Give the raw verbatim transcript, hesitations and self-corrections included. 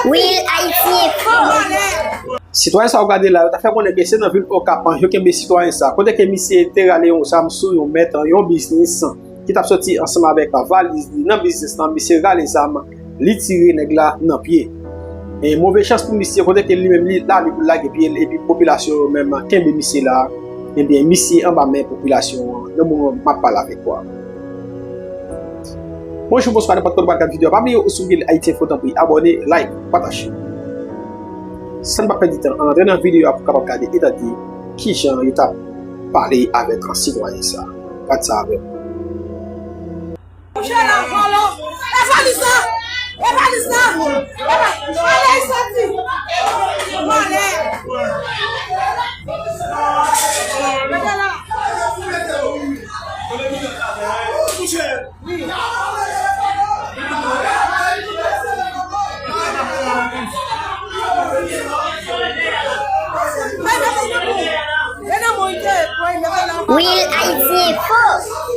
Real Haiti Info. Sitwayen sa w gade la, yo ta fè konnen ke se nan vil Okap yo kenbe sitwayen sa, kote ke misye te rale yon zam sou yon mèt yon biznis ki t ap soti ansanm avèk valiz li. Nan biznis lan, misye rale zam, li tire nèg la nan pye. E move chans pou misye, kote ke li menm li la li pou lage pye l, epi popilasyon yo menm kenbe misye la. Ebyen, misye anba men popilasyon an nan moman m ap pale avèk ou a. Bonjou, bonswa, nenpòt kote w ap gade videyo a. Pa bliye, ou sou Real Haiti Info, tanpri abòne, like, pataje. San n pa pèdi tan, ann antre nan videyo a pou w kapab gade e tande kijan yo t ap pale avèk sitwayen sa. Gad sa avè m. Real Haiti Info.